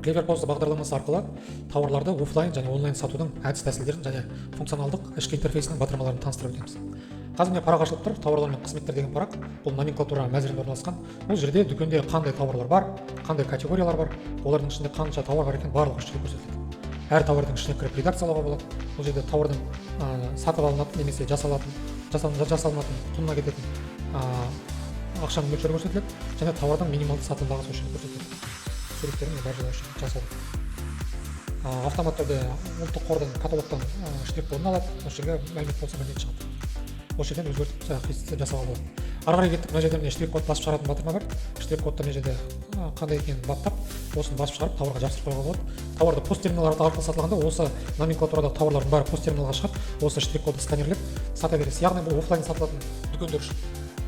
CleverPOS бағдарламасы арқылы тауарларды офлайн және онлайн сатудың әдіс тәсілдерін және функционалдық ішкі интерфейсінің батырмаларын таныстырып өтеміз. Қазір, міне, парақ ашылып тұр, «Тауарлар мен қызметтер» деген парақ. Бұл номенклатура мәзірінде орналасқан. Бұл жерде дүкенде қандай тауарлар бар, қандай категориялар бар, олардың ішінде қанша тауар бар екені, барлығы осы жерде көрсетіледі. Әр тауардың ішіне кіріп, редакциялауға болады. Бұл жерде тауардың сатып алынатын немесе жасалатын жасалынатын құнына кететін ақшаның мөлшері көрсетіледі және тауардың минималды сатылым бағасы осы жерде көрсетіледі. Суреттері, міне, бар жерде, осы жерде жасалған. Автомат түрде Ұлттық қордан, каталогтан штрих кодын алады. Осы жерге мәлімет болса, міндетті шығады. Осы жерден өзгертіп, жасауға болады. Ары қарай кеттік. Мына жерде, міне, штрих код басып шығаратын батырма бар. Штрих кодты мына жерде қандай екенін баптап, осыны басып шығарып, тауарға жабыстырып қоюға болады. Тауарды POS терминал арқылы сатылғанда, осы номенклатурадағы тауарлардың бәрі POS терминалға шығады. Осы штрих кодты сканерлеп, сата бересіз. Яғни бұл офлайн сатылатын дүкендер үшін.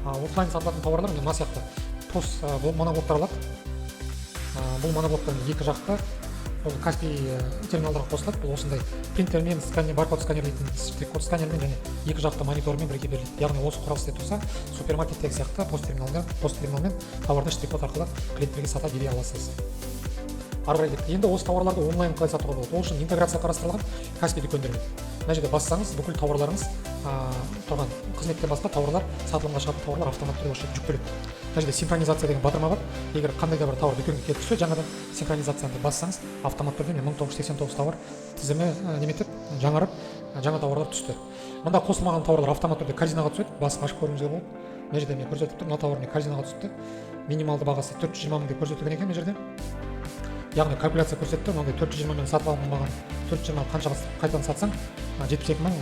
Офлайн сатылатын тауарлар, міне, мына сияқты POS бұл моноблоктар алады. Бұл моноблоктар екі жақты, ол Каспи терминалдарға қосылады. Бұл осындай принтермен, сканер, баркод сканерлейтін штрих код сканермен және екі жақты монитормен бірге беріледі. Яғни осы құрал істеп тұрса, супермаркеттегі сияқты POS терминалмен тауарды штрих код арқылы клиенттерге сата бере аласыз. Ары қарай кеттік. Енді осы тауарларды онлайн қалай сатуға болады? Ол үшін интеграция қарастырылған Каспи дүкендермен. Мына жерде бассаңыз, бүкіл тауарларыңыз, тұрған қызметтен басқа тауарлар, сатылымға шығатын тауарлар автоматты түрде осы жерде жүктеледі. Мына жерде «Синхронизация» деген батырма бар. Егер қандай да бір тауар дүкенге келіп түссе жаңадан, «Синхронизацияны» бассаңыз, автоматты түрде, міне, 1989 тауар тізімі неметіп, жаңарып, жаңа тауарлар түсті. Мында қосылмаған тауарлар автоматты түрде корзинаға түседі. Басып ашып көруіңізге болады. Мына жерде, міне, көрсетіліп тұр. Мына тауар, міне, корзинаға түсіпті. Минималды бағасы 420 мың деп көрсетілген екен мына жерде. Яғни калькуляция көрсетіп тұр: мынандай 420 мен сатып алынған, 420 қаншаға қайтадан сатсаң, 72 мың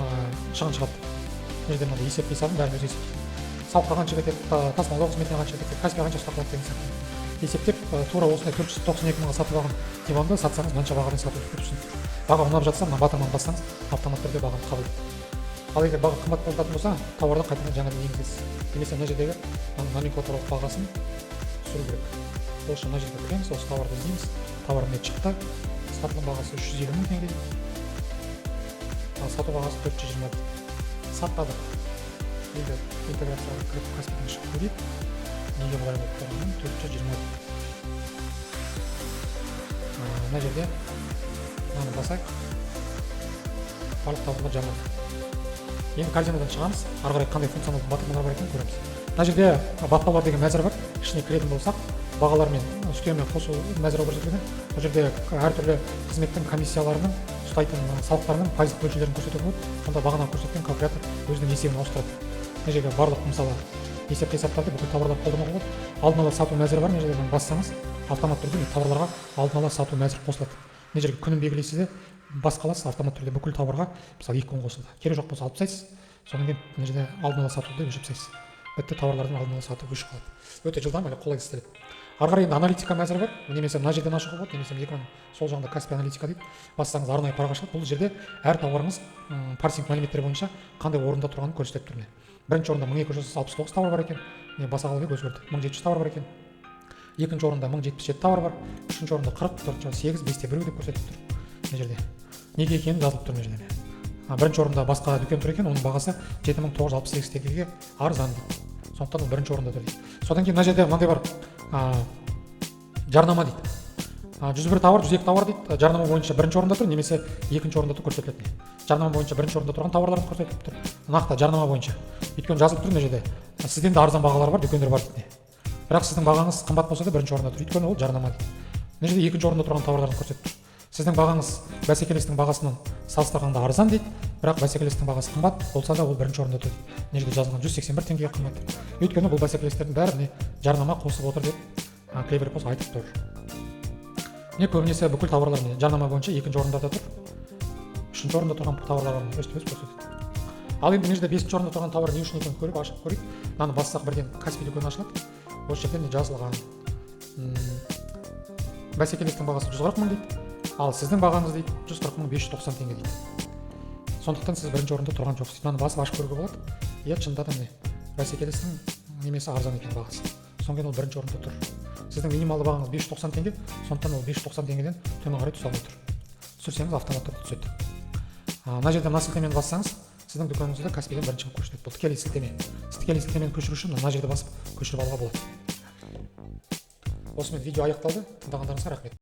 шығын шығады. Мына жерде мынандай есеп қисабын бәрін өзі есептейді: салыққа қанша кетеді, тасымалдау қызметіне қанша кетеді, Каспиға қанша ұстап қалады деген сияқты есептеп, тура осындай 492 мыңға сатып алған диванды сатсаңыз, мынанша бағамен сату деп түсініп тұр. Баға ұнап жатса, мына батырманы бассаңыз, автоматты түрде бағаны қабылдайды. Ал егер баға қымбат болып жататын болса, тауарды қайтадан жаңадан енгізесіз немесе мына жердегі мына номенклатуралық бағасын түсіру керек. Ол үшін мына жерге кіреміз, осы тауарды іздейміз. Тауар, міне, шықты. Сатылым бағасы 350 мың теңге дейді, ал сату бағасы 420 дейді. Сатпадық. Енді интеграцияға кіріп, Каспийден шығып көрейік, неге бұлай болып тұрғанын. 420 дейді. Мына жерде мынаны басайық. Барлық тауарлар жаңарды. Енді корзинадан шығамыз. Ары қарай қандай функционалды батырмалар бар екенін көреміз. Мына жерде «Баптаулар» деген мәзір бар. Ішіне кіретін болсақ, бағалар мен үстеме қосу мәзірі көрсетілген. Бұл жерде әртүрлі қызметтің комиссияларының, ұстайтын салықтарының пайыздық мөлшерлерін көрсетуге болады. Сонда бағана көрсеткен калькулятор өзінің есебін ауыстырады. Мына жерге барлық, мысалы, есеп қисаптарды бүкіл тауарлар қолдануға болады. Алдын ала сату мәзірі бар. Мына жерде мынаны бассаңыз, автоматты түрде тауарларға алдын ала сату мәзірі қосылады. Мына жерге күнін белгілейсіз де, басқа аласыз. Автоматты түрде бүкіл тауарға, мысалы, 2 күн қосылды. Керек жоқ болса, алып тастайсыз. Содан кейін мына жерде алдын ала сатуды өшіріп тастайсыз. Бітті, тауарлардың алдын ала сату өшіп қалады. Өте жылдам және қолайлы істеледі. Ары қарай енді «Аналитика» мәзірі бар. Немесе мына жерден ашуға болады, немесе экранның сол жағында «Каспи аналитика» дейді. Бассаңыз, арнайы парақ ашылады. Бұл жерде әр тауарыңыз парсинг мәліметтері бойынша қандай орында тұрғанын көрсетіп тұр. Міне, бірінші орында 1269 тауар бар екен. Міне, баса қалып едік, өзгерді, 1700 тауар бар екен. Екінші орында 1077 тауар бар, үшінші орында 40, төртінші орында 8, бесте біреу деп көрсетіп тұр. Мына жерде неге екені жазылып тұр. Мына жерде бірінші орында басқа дүкен тұр екен, оның бағасы 7968 теңгеге арзан дейді, сондықтан ол бірінші орында тұр дейді. Содан кейін мына жерде мынандай бар, «Жарнама» дейді. 101 тауар, 102 тауар дейді, жарнама бойынша бірінші орында тұр немесе екінші орында тұр көрсетіледі. Жарнама бойынша бірінші орында тұрған тауарлар көрсетіліп тұр нақты жарнама бойынша. Өйткені жазылып тұр мына жерде, сізден де арзан бағалар бар дүкендер бар дейді, бірақ сіздің бағаңыз қымбат болса да, бірінші орында тұр, өйткені ол жарнама дейді. Мына жерде екінші орында тұрған тауарларды көрсетіп тұр. Сіздің бағаңыз бәсекелестің бағасынан салыстырғанда арзан дейді, бірақ бәсекелестің бағасы қымбат болса да, ол бірінші орында тұр дейді. Мына жерде жазылған 181 теңгеге қымбат деп. Өйткені бұл бәсекелестердің бәрі, міне, жарнама қосып отыр деп CleverPOS айтып тұр. Міне, көбінесе бүкіл тауарлар, міне, жарнама бойынша екінші орындарда тұр. Үшінші орында тұрған тауарлар бар, міне, өстіп өстіп көрсетеді. Ал енді мына жерде бесінші орында тұрған тауар не үшін екенін көріп, ашып көрейік. Мынаны бассақ, бірден Каспи дүкені ашылады. Осы жерде, міне, жазылған: бәсекелестің бағасы 140 мың дейді, ал сіздің бағаңыз дейді 140 590 теңге дейді, сондықтан сіз бірінші орында тұрған жоқсыз дейді. Мынаны басып ашып көруге болады. Иә, шынында да, міне, бәсекелестің немесі арзан екен бағасы, содан кейін ол бірінші орында тұр. Сіздің минималды бағаңыз 590 теңге, сондықтан ол 590 теңгеден төмен қарай түсе алмай тұр. Түсірсеңіз, автоматты түрде түседі. Мына жерде мына сілтемені бассаңыз, сіздің дүкеніңізді Каспийден бірінші қылып көшіреді. Бұл тікелей сілтеме. Тікелей сілтемені көшіру үшін мына жерде басып, көшіріп алуға болады. Осымен видео аяқталды. Тыңдағандарыңызға рахмет.